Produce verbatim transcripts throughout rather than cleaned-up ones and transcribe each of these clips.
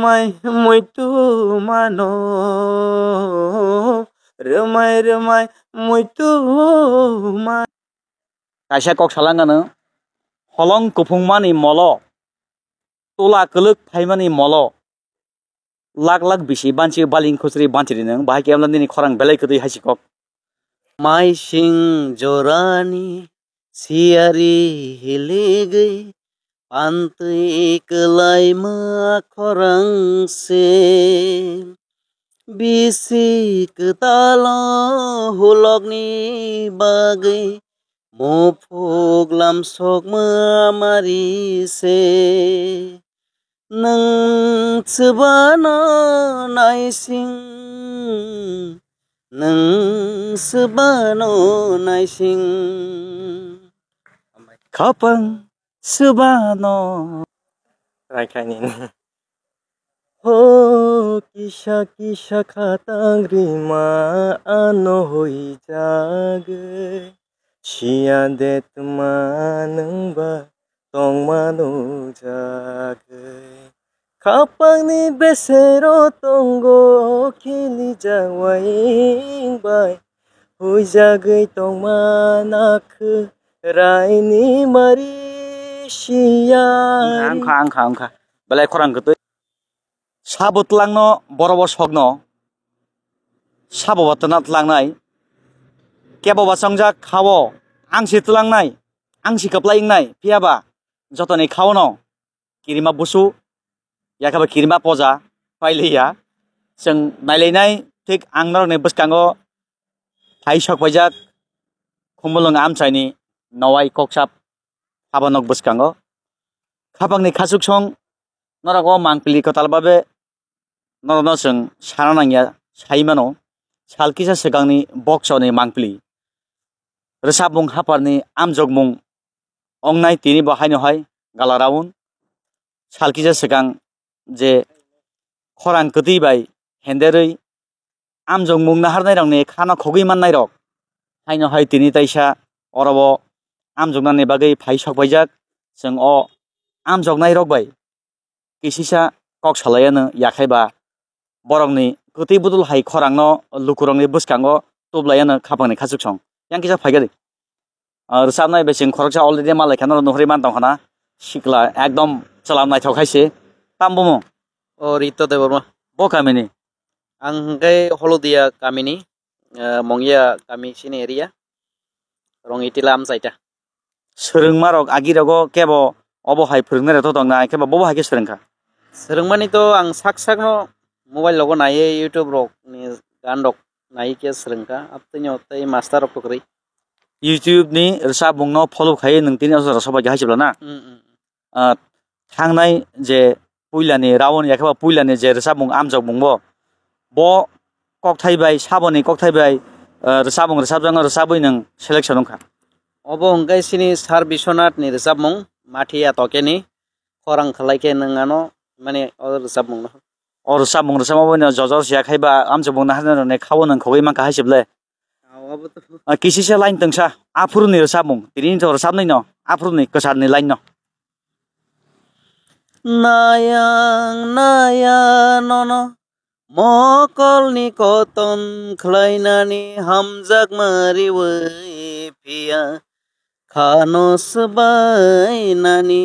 Mai muitu mano, rwmai rwmai muitu ma. Kaisa kok salangano, holong kuphungmani molo, tula kwlwk phaimani molo, lak lak bisi banchi baling khusri banchiri nung, bahai khe emla nini khorang belai kwtwi hai si kok. Maising jorani siyari hiligwi pantwi kwlaima khorang se. Bisi kwtalo hulokni bagwi muphuk lamsokma mari se. Nwng swbano naising, nwng swbano naising. Khapang swbano. Raikhaini. Ho kisa kisa khatang rima ano huijagwi. Siya de tma nwng ba tongma nujagwi. Khapangni besero tongo khilijak waing bai. Huijagwi tongma nakhu raini mari siya. Wngkha, wngkha, wngkha. Belai khorang kwtwi. Sabo twlangno, borobo sokno. Sabo ba twna twlangnai. Kebo ba chongjak khao. Ang si twlangnai. Ang si kwplai wngnai. Phiya ba jotoni khaono. Kirima busu, yakhe ba kirima poja, pailiya. Chwng nailainai thik ang norokni bwskango phai sok paijak Khumulwng amchaini nowai koksap haba nok bwskango. Khapangni khachuk song norok o mangpili kwtal babe norokno chwng sana nangya sai mano. Sal kisa swkangni boksoni mangpili rwchapmung haparni amjokmung wngnai tini bo haino hai gala raun. Sal kisa swkang je khorang kwtwi bai henderwi amjokmung naharnairokni khano khogwi mannairok haino hai tini taisa oro o amjoknani bagwi phai sok paijak. Chwng o amjoknairok bai kisisa kok salaiano yakhai ba borokni kwtwi budul hai khorangno lukurokni bwskango tublaiano khapangni khachuk song. Yang kisa phaikari. Ah, rwchapnai bai chwng khoroksa already malaikha norok nuhuri man tongkhana. Sikla ekdom chwla naithok hai se. Tam bumo? O Rito Debbarma. Bo kamini? Ang hwnkhe Holodia kamini, ah, Mongya kami sini area. Rongitila amchaita. Swrwngmarok agirogo kebo obo hai phwrwngnairok to tongna, kebo bobo hai khe swrwngkha? Swrwngmani to ang sak sakno mobile rogo naiwi YouTube rokni gan rok naiwi khe swrwngkha. Abtwino tei master rok kwrwi. YouTube ni rwchapmungno follow khaiwi nwng tini o jora sobaikha hai se bwla na? Mm, mm. Ah, thangnai je puilani round, yakhe ba puilani je rwchapmung amjokmung bo, bo kokthai bai, saboni kokthai bai, ah, rwchapmung rwchapjakno rwchabwi nwng selection wngkha. Obo hwnkhe chini Sir Biswanath ni rwchapmung, Mathiya Tokeni, khorang khwlai khe nwng ano, mane, o rwchapmung no. O rwchapmung rwchapma bai no jojor siya khai ba amjokmung naharnai rokni khao nwng khogwi mankha hai se bwle. Ah, obo to. Ah, kisisa line tongsa, aphuru ni rwchapmung, tini to rwchapnai no, aphuru ni kwchar ni line no. Nayang naya nono mokolni koton khlainani hamjakma riwi phiya khano swbainani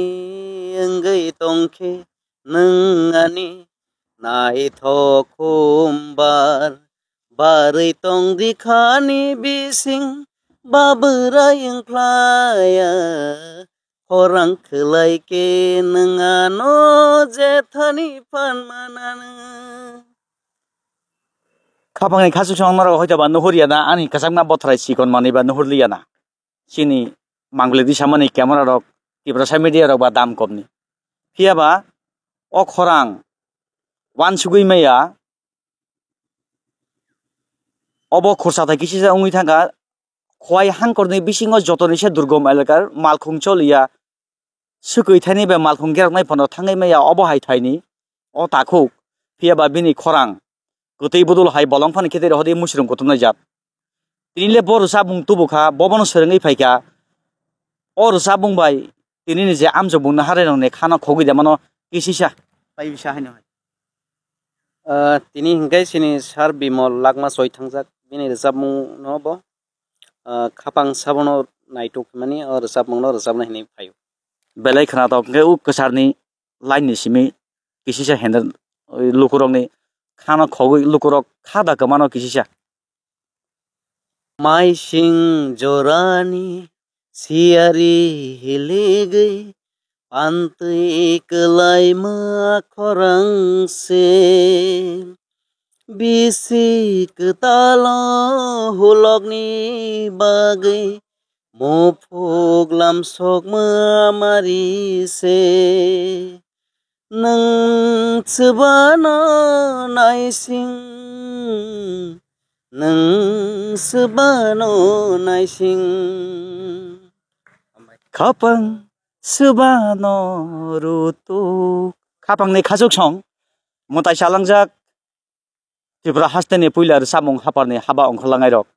wngwi tongkhe nwng ani naithok humbar barwi tongdi khani bising babwrai wngkhlaiya. Khorang khwlai khe nwng ano jethani phan mananw. Khapangni khachuk song norok hoitoba nuhur ya na, ani kwchakma bothrai chikon manwi ba nuhur li ya na. Chini mangpili twi samani camera rok, Tiprasa media rok ba dam kom ni. Phiya ba o khorang wansugwi maya, obo khorsa thai kisisa wngwi thangkha. Khowai hangkorni bisingo jotoni se durgom elakar malkhung choliya, swkwi thaini bai malkhung geroknai phano thangwi maya obo hai thaini o takhuk, phiya ba bini khorang kwtwi budul hai bolong phani khe tei rohorwi muisrung kuthumnai jat. Tini le bo rwchapmung tubu kha, bo bono swrwngwi phai kha. O rwchapmung bai tini ni je amjokmung naharnai rokni khano khogwi de mano kisisa. Pai bisa haino hai. Ah, tini hinkhe chini Sir Bimal Lakma choi thangjak, bini rwchapmung no bo, ah, khapang sabono naituk hwnmani o rwchapmung no rwchapna hinwi phaio. Belai khwnatok hinkhe o kwcharni line ni simi kisisa hendel lukurokni khano khogwi lukurok kha da kwmano kisisa. Maising jorani siyari hiligwi pantwi kwlaima khorang se. Bisi kwtalo hulokni bagwi muphuk lamsokma mari se. Nwng swbano naising, nwng swbano naising. Khapang swbano rutuk. Khapangni khachuk song mwtai salangjak. Tripura hasteni puila rwchapmung haparni haba ongkholangnairok,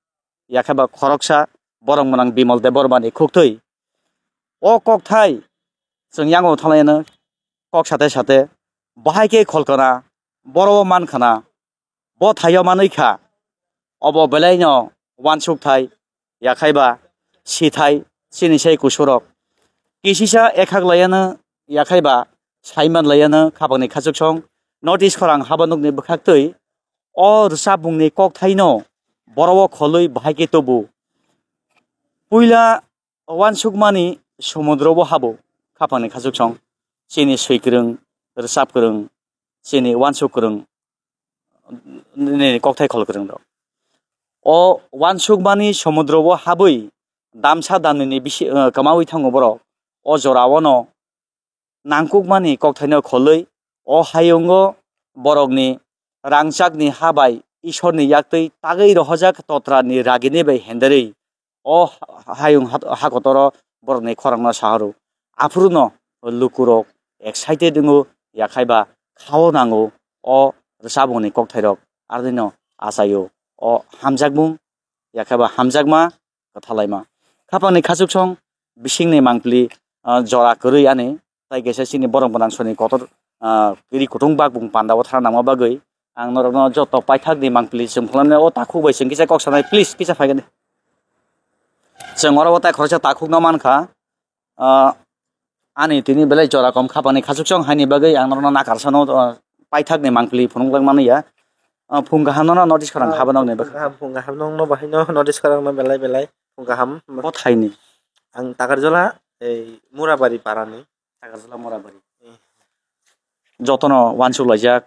yakheba khoroksa borok mwnang Bimal Debbarmani khuktwi. O kokthai chwng yango thanglaiano kok sate sate bahai khe kholkana, boro o mankhana, bo thaio manwi kha. Obo belaino wansukthai, yakhaiba sithai chini sai kusurok. Kisisa ekhak laiano, yakhaiba saiman laiano khapangni khachuk song notice khorang haba nukni bwkhaktwi o rwchapmungni kokthaino boro o kholwi bahai khe tubu. Puila wansukmani somudrobo habo khapangni khachuk song chini swi kwrwng, rwchap kwrwng, chini wansuk kwrwng, nini kokthai khol kwrwng rok. O wansukmani somudrobo habwi damsa damnini bisi, eh, kwmawi thango borok. O jorao no nangkukmani kokthaino kholwi o hayungo borokni rangchakni ha bai Isorni yaktwi tagwi rohojak totrani ragini bai henderwi o hayung ha-, hakotoro borokni khorangno sahoro. Aphuruno lukurok excited wngo, yakhaiba khao nango o rwchapmungni kokthairok, arnino achaio o hamjakmung, yakhaiba hamjakma kwthalaima. Khapangni khachuk song bisingni mangpili, ah, jora kwrwi ani, tai kaisa chini borok mwnangsoni kotor, ah, ri kutung bakbung pandao thara nangma bagwi ang norokno joto paithakni mangpili chwng phalmani o takhuk bai chwng kisa kok sanai, please kisa phaikani. Chwng oro o tai khoroksa takhukno mankha, ah, ani tini belai jora kom khapangni khachuk song haini bagwi ang norokno nakarsano, ah, paithakni mangpili phunukjakmani ya. Ah, phung kaham no notice khorang haba nokni bwkha. Phung kaham, phung kaham nokno bahai no notice khorang no belai belai phung kaham. Bo thaini. Ang Takarjala, ei Murabari parani. Takarjala Murabari. Eh. Jotono wansuk laijak,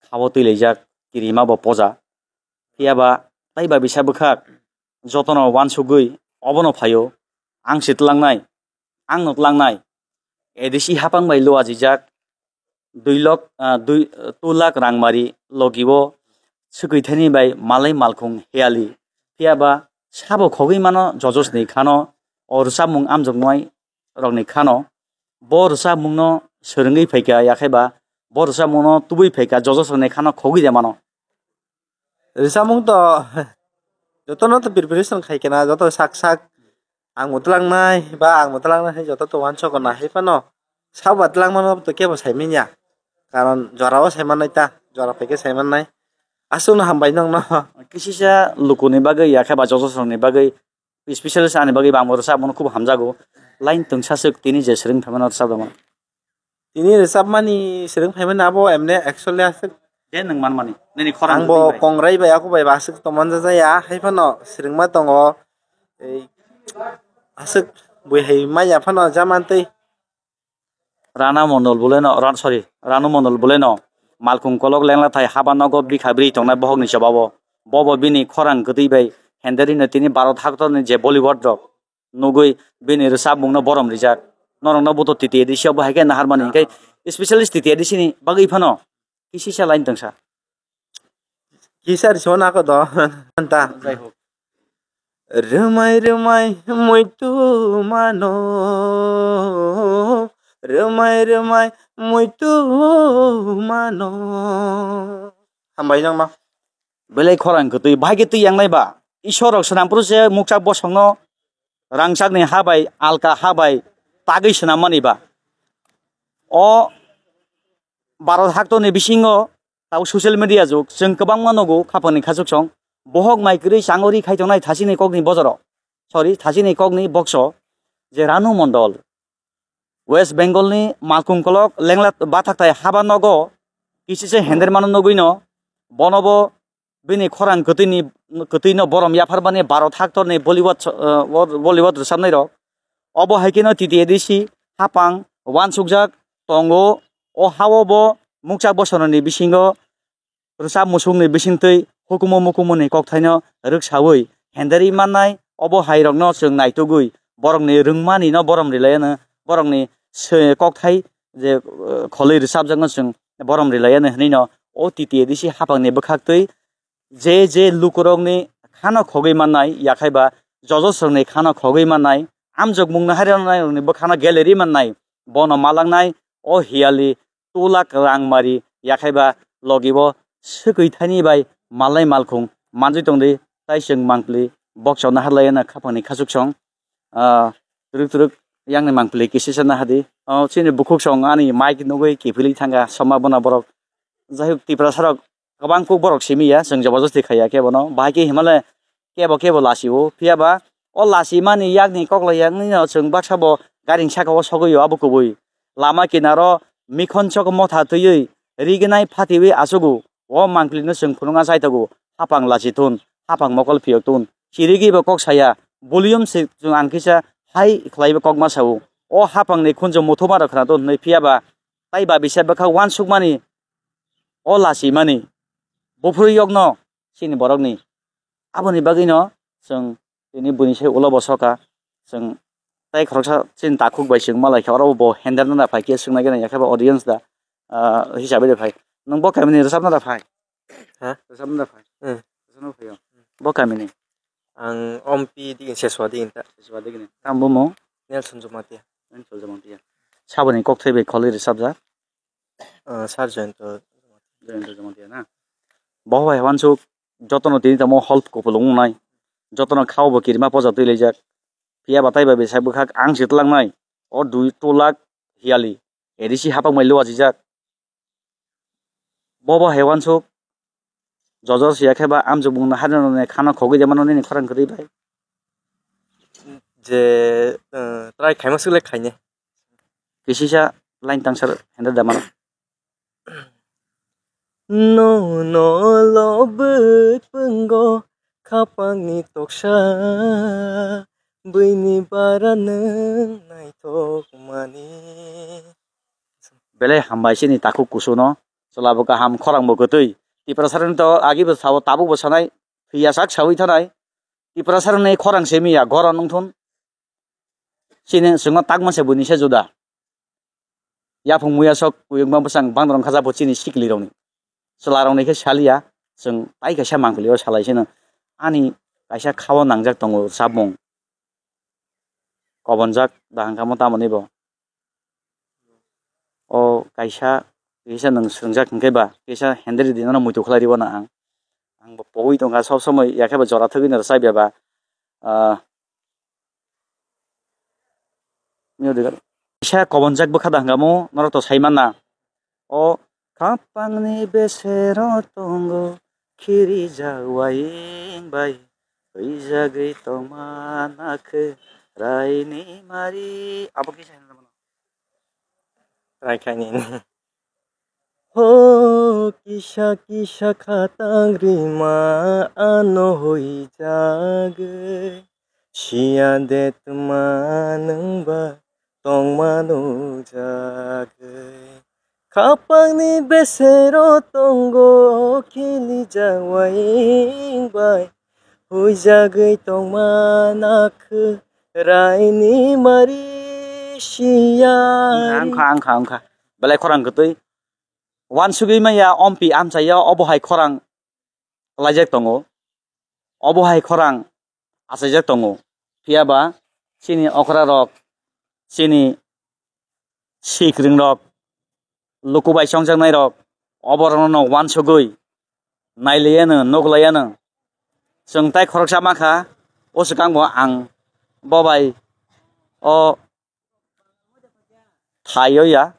khabo twi laijak, kirima bo poja. Phiya ba taiba bisa bwkhak jotono wansugwi obono phaio, ang se twlangnai, ang no twlangnai. A D C hapang bai luajijak dui lok, ah, dui, two lakh rang mari logi o swkwi thani bai malai malkhung heyali. Phiya ba sabo khogwi mano jojosni khano o rwchapmung amjoknai rokni khano bo rwchapmungno swrwngwi phaikha, yakhaiba bo rwchapmungno tubui phaikha, jojosrokni khano khogwi de mano. Rwchapmung to jotono to preparation khai kena, joto sak sak ang bo twlangnai ba ang bo twlangnai hai joto to wansok na hai phano sabo twlang mano to kebo sai manya, karon jora o sai mannai ta, jora phaikhe sai mannai. Aswkno hambai nokno. Kisisa lukuni bagwi yakhaiba jojosrokni bagwi specialist ani bagwi bangbo rwchapmano khub hamjago. Line twngsa swk tini je swrwng phaimano rwchapmano. Tini rwchapmani swrwng phaimani abo emne actually aswk. Je nwng manmani, nini khorang Ang bo twi bai. Kongrai bai ako bai ba aswk tongmanja jaya, hai phano swrwngma tongo. Ei, aswk bui hai manya phano jamantwi. Rana Mondol buleno, Ran-, sorry, Ranu Mondol buleno malkhung kolok lengla thai haba nogo bikha bri tongnai bohokni chobabo. Bobo bini khorang kwtwi bai henderino tini Bharat haktorni je Bollywood rok nugwi bini rwchapmungno borom rijak. Norokno buto T T A D C o bo hai khe naharmani hinkhe specialist T T A D C ni bagwi phano kisisa line tongsa. Kisa rwchapna ako do, ta. Jai hok. Rwmai rwmai muitu mano, rwmai rwmai muitu mano. Hambai nokno. Belai khorang kwtwi, bahai khe twi yangnai ba. Isor rok swnam phuru se mukchak bosongno rangchakni ha bai, alka ha bai tagwi swnammani ba. O Bharat haktorni bisingo Tau social media jug, chwng kwbangma nugo khapangni khachuk song. Bohok mai kwrwi changori khai tongnai thachini kokni bojoro. Sorry, thachini kokni bokso. Je Ranu Mondol. West Bengal ni malkung kolok lengla bathak tai haba nogo kisisa hender mano nugui no. Bono bo bini khorang kwtwini, kwtwino borom yapharmani baro thaktorni Bollywood, eh, Bollywood rwchapnai rok. Obo hai kheno T T A D C hapang wansukjak tongo. O hao bo mukchak bosononi bisingo rwchap musukni bisingtwi hukumu mukumuni kokthaino rwksaui henderwi mannai. Obo hai rokno chwng naitugui borokni rwngmani no borom rilaiano, borokni se-, kokthai je, eh, kholwi rwchapjakno chwng borom rilaiano hwnwi no o T T A D C hapangni bwkhaktwi je je lukurokni khano khogwi mannai, yakhaiba jojo srokni khano khogwi mannai, amjokmungno hairoknai rokni bwkhano geleri mannai, bono malangnai o hiyali two lakh rang mari, yakhaiba logibo swkwi thani bai malnai malkhung manjui tongdi, tai chwng mangpli bokchao naharlaiya na khapangni khachuk song, ah, twrwk twrwk yakni mangpli kisisa nahadi. Oh, chini bukhuk song ani mic nugui kiphilwi thangkha, somma bona borok. Jai hok, Tiprasa rok kwbang kuk borok simi ya, chwng jabardasti khaiya khe bono. Bahai khe himale kebo kebo lasi o. Phiya ba o lasi mani yakni koklai yakni no chwng baksa bo garing saka o sogwi o abo kubui. Lama kinaro mikhon chok motha twiwi rignai phatiwi achugo. O mangpili no chwng phunukna chai tongo. Hapang lasi thun, hapang mokol phiyok thun. Chirigwi bo kok saya. Volume se chwng ang kisa hai khlaiwi kok ma sao. O hapang ni khunju muthuma rok khna thun hwnwi, phiya ba tai ba bisa bwkha wansukmani o lasi mani buphuru yokno chini borokni. Aboni bagwino chwng tini buini sai ulo bo soka, chwng tai khoroksa chini takhuk bai chwng malai kha, oro bo hender nana phai khe swngna gana yakhe ba audience da, ah, hisabe de phai. Nwng bo kamini rwchapna da phai? Ha? Rwchapna da phai? Hmm. Rwchapna phai o. Bo kamini? Ang Ompi digini, Seswa digini ta. Seswa digini. Tamo bo mo? Nelson Jamatia. Nelson Jamatia. Saboni kok thai bai kholwi rwchapjak? Ah, Sir Jayanta. Jayanta Jamatia na? Bo bai wansuk jotono tini tamo hol kupulung wngnai, jotono khao bo kirima poja twi laijak. Phiya batai bai bai sak bwkhak ang se twlangnai, o dui two lakh hiyali A D C hapang bai lo achijak. Bo bo hai wansuk jojor siya khe ba amjokmung no harino ne khana khogwi de mano nini khorang kwrwi bai. Je, eh, try khaima swk le khaine. Kisisa line tangsar hende da mano. Nono lobwi pwngo khapangni toksa, buini bara nwng naithok mani. Belai hambai chini takhuk kusuno, chwla bo kaham, khorang bo kwtwi. Tiprasa rokni to agi bo sao, tabuk bo sanai, phiya sak sawi thanai. Tiprasa rokni khorang se miya, goron wngthun. Chini chwngno takma se buini se juda. Yaphung muya sok kuyukma bwsang bangdrong khaja bo chini sikli rokni. Chwla rokni khe saliya, chwng tai kaisa mangpili o salai sino. Ani kaisa khao nangjak tongo chamung. Kobonjak da hwnkha mo tamoni bo. O kaisa, kisa nwng swngjak hwnkhe ba, kisa hendri di nono muitu khlai rw na ang. Ang bo pogwi tongkha sob somoi, yakhe bo jora thwgwi no rwchapya ba. Ah, kisa kobonjak bwkha da hwnkha mo, norok to sai manna. O khapangni besero tongo khirijak waing bai, huijagwi tongma nakhe raini mari. Abo kisa hinwi mano. Try khaini. Ho kisa kisa khatang rima ano huijagwi, siya de tma nwngba tongma nujagwi. Khapangni besero tongo khilijak waing bai, huijagwi tongma nakhe raini mari siya. Wngkha, wngkha, wngkha. Belai khorang kwtwi. Wansugwi maya ompi amchaya obo hai khorang. Kwlaijak tongo. Obo hai khorang achaijak tongo. Phiya ba chini okra rok, chini sikrwng rok, luku bai chongjaknai rok, oborokno no wansugwi nailaiano, nuklaiano. Chwng tai khoroksa mankha, o swkang bo ang bo bai o thaio ya.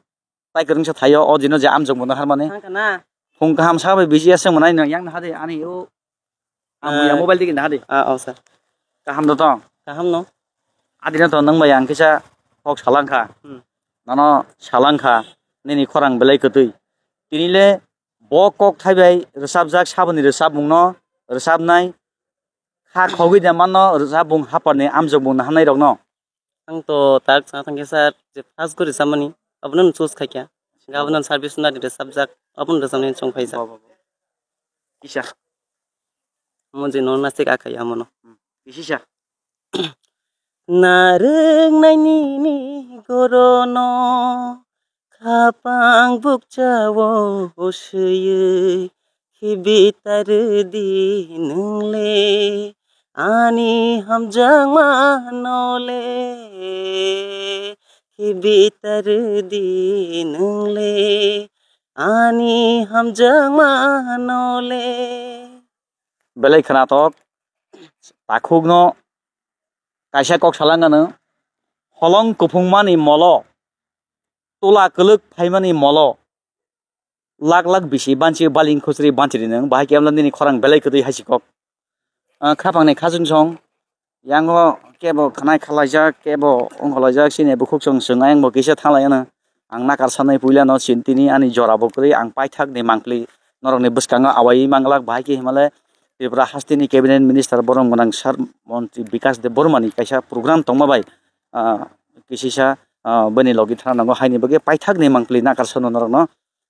Tai kwrwngsa thaio, o dino je amjokmungno harmani. Thangkha na? Phung kaham sa bai bisi aswk mwnai nang yang naha de ani o. Ang buya Ah. mobile digi naha de. Ah, oh, sir. Kaham do tong. Kaham no. Adi no tong nang bai ang kisa kok salang kha. Hmm. Nano salang kha. Nini khorang belai kwtwi. Tini le bo kok thai bai rwchapjak saboni rwchapmung no rwchapnai kha khogwi de manno rwchapmung haparni amjokmung nahanai rok no. Ang to tak sa thangkhe sir, je first guri samani, abono choose khaikha. Abono service na dire subject, abono rwchapnai chong phaisa. Bo, bo, bo. Kisa. Mo je no nasik akhai amono. Hmm. Kisa. Narwknai nini gorono, khapang bukchao swiwi khibi tarwdi nwngle, ani hamjakma nole khibi tarwdi nwngle, ani hamjakma nole. Belai khwnathok, takhukno kaisa kok salangano, holong kuphungmani molo, tula kwlwk phaimani molo, lak lak bisi banchi baling khusri banchiri nung, bahai khe nini khorang belai kwtwi hai si kok. Ah, khapangni khajung song, yango kebo khnai khalaijak, kebo ongkholaijak, sini bukhuk song swng ayang bo kisa thanglai ano. Ang nakar sanai puila no sin tini ani jora bo kwrwi ang paithak ni mangpli norok ni bwskango awai manglak, bahai khe himale Tripura hasteni cabinet minister borom gwnang sir montri Bikas Debbarma ni kaisa program tongma bai, ah, kisisa, ah, bini logi thana nango haini bagwi paithak ni mangpli nakar sano norok no.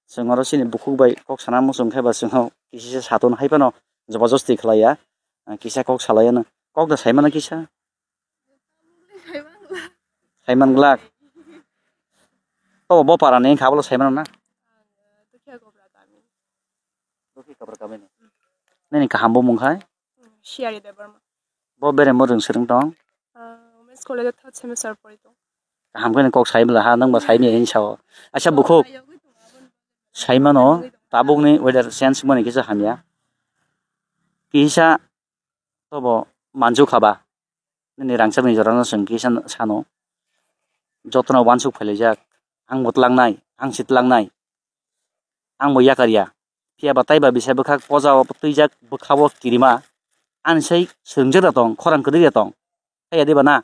Chwng oro chini bukhuk bai kok sana muchung khe ba chwng kisa satung hai phano jobajosti khlai ya. Kisa kok salai ya no. Kok da sai mano kisa. Sai man glak. To bo para ni kha bolo sai mano na. Nini kaham bo mung khai. Shiyari Debbarma. Bo beremo rwng swrwng tong. Ah, Women's College o third semester pori tong. Kaham khe kok sai bwla ha, nang ba sai manya hinwi sao. Acha bukhuk, sai mano, tabuk ni weather change mani kisa hamya. Kisa tobo manju khaba. Nini rangchak ni jora no chwng kisa sano. Jotono uansuk phailaijak. Ang bo twlangnai, ang si twlangnai. Ang bo yakar ya. Phiya ba taiba bisa bwkhak poja o twijak bwkha o kirima. Ani sai swrwngjak da tong, khorang kwrwi da tong. Haiya diba na?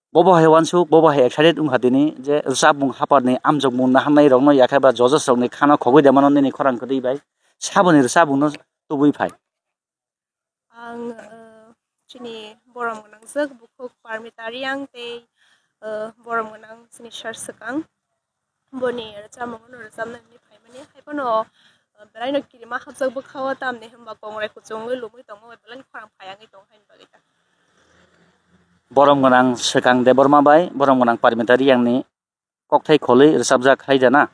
Bobo hai uansuk, bobo hai excited wngkha tini je rwchapmung haparni amjokmung naharnai rokno yakhe ba judges rokni khano khogwi de mano nini khorang kwrwi bai. Saboni rwchapmungno tubui phai. Ang, eh, chini borom gwnangjak bukhuk Parmita Reang tei, eh, borom gwnang chini sir swkang. Boni rwchapmung no rwchapna hwnwi phaimani, hai phano, eh, belaino kirima hapjak bwkha o, tamni hwnba kongrai kuchungwi lumwi tongma bai belaino khorang phai wngwi tong haini bagwi ta. Borom gwnang swkang Debbarma bai borom gwnang Parmita Reang ni kokthai kholwi rwchapjak hai da na.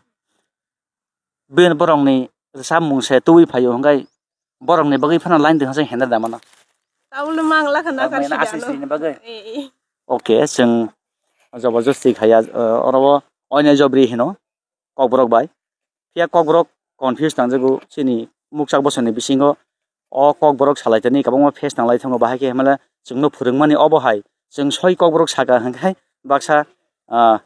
Bini borokni rwchapmung se tubui phaio hwnkhe borokni bagwi phano line tongsa hendra da mano. Tabukno mangla kha na Tabukno kaisa aswk ano. Sini bagwi? Eh, eh. Okay, chwng jobojosti khaiya, eh, oro o oinai jobri hino kokborok bai. Phiya kokborok confuse tangjago chini mukchak bosongni bisingo o kokborok salai tani kwbangma face tanglai thango bahai khe himala chwngno phwrwngmani obo hai chwng soi kokborok saka hwnkhe baksa, ah,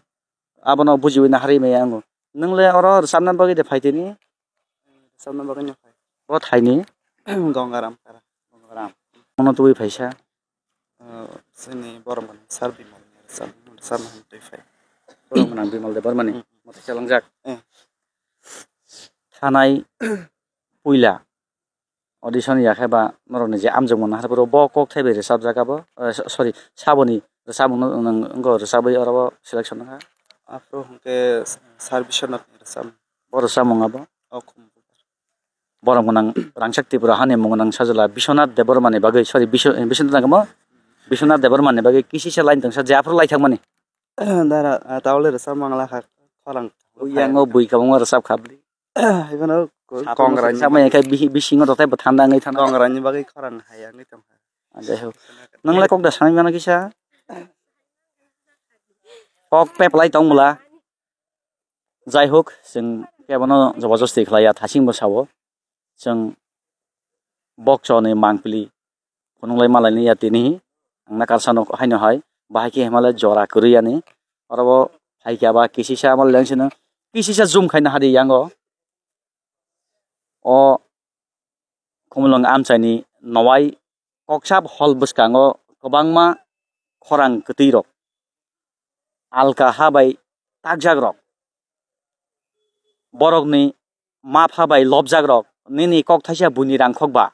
Abono bujiwi naharwi maya wngo. Nwng le oro rwchapna bagwi de phai tini? Rwchapna bagwi no phai. Bo thaini? Gongaram para. Gongaram. Mono tubui phaisa? Ah, chini borom gwnang sir Bimal ni rwchap-, rwchapna hwn twi phai. Borom gwnang Bimal Debbarmani. Hmm. Mote chalangjak. Eh. Thanai puila audition ya khe ba norokni je amjokmung naharphuru bo kok thai bai rwchapjak abo, eh, so-, sorry, saboni rwchapmungno nwng wngkha rwchapwi oro bo selection wngkha. Aphuru hwnkhe sir Biswanath ni rwchapmung. Bo rwchapmung abo? O khum. Borom gwnang rangchak Tripura hani mung gwnang sajla Biswanath Debbarma ni bagwi, sorry, Bisw-, Biswanath nangkhe mo? Biswanath Debbarma ni bagwi kisisa line tongsa je aphuru lai thangmani. Dara, ah, tabole rwchap mangla kha, khorang. Yang o bui kwbangma rwchap kha bwlwi. Haiphano ko-, Satung kongrani sama bagwi. Yang khe bisi-, bisingo dotai bo thanda wngwi thana. Kongrani bagwi khorang hai wngwi tongkha. Ah, jai ho. Nwngle kok da sanai mano kisa? Kok peplai tong bwla. Jai hok, chwng kebono jobojosti khlaiya, thasing bo sao. Chwng bokchoni mangpili phunuk lai ma laini ya tini, ang na karsano haino hai, bahai khe himale jora kwrwi yani, oro bo hai khe aba kisisa ama lengsino, kisisa zoom khaina hadi yango. o Khumulwng amchaini nowai koksap hol bwskango kwbangma khorang kwtwi rok, alka ha bai takjak rok, borokni mapha bai lobjak rok, nini kok thaisa buini rangkhok ba,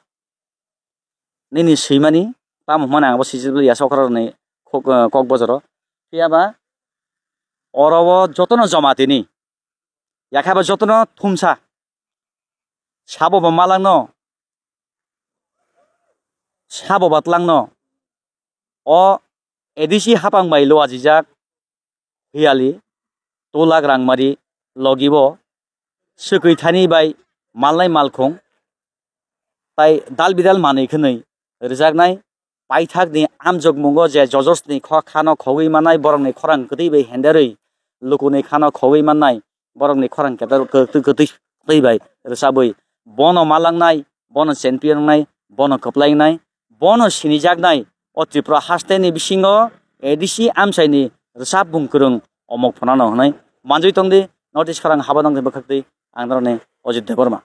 nini swimani tamo hwnmani ang bo sijil ya sokra rokni kok, kok bojoro. Phiya ba oro o jotono joma tini, yakha ba jotono thumsa, sabo ba malangno, sabo ba tlangno, o A D C hapang bai lo ajijak Hiyali, Tulak Rangmari logibo swkwi thani bai malnai malkhung tai dal bidal manwi khwnwi rwjaknai paithakni amjokmungo je jojosni kho-, khano khogwi mannai borokni khorang kwtwi bai henderwi lukuni khano khogwi mannai borokni khorang kwtwi, kwtwi, kwtwi bai rwchabwi bono malangnai, bono champion wngnai, bono kwplaingnai, bono sinijaknai o Tripura hasteni bisingo A D C amchaini rwchapmung kwrwng omok phunano hwnwi manjwi tongdi. North East khorang haba nongni bwkhaktwi ang norokni Ajit Debbarma.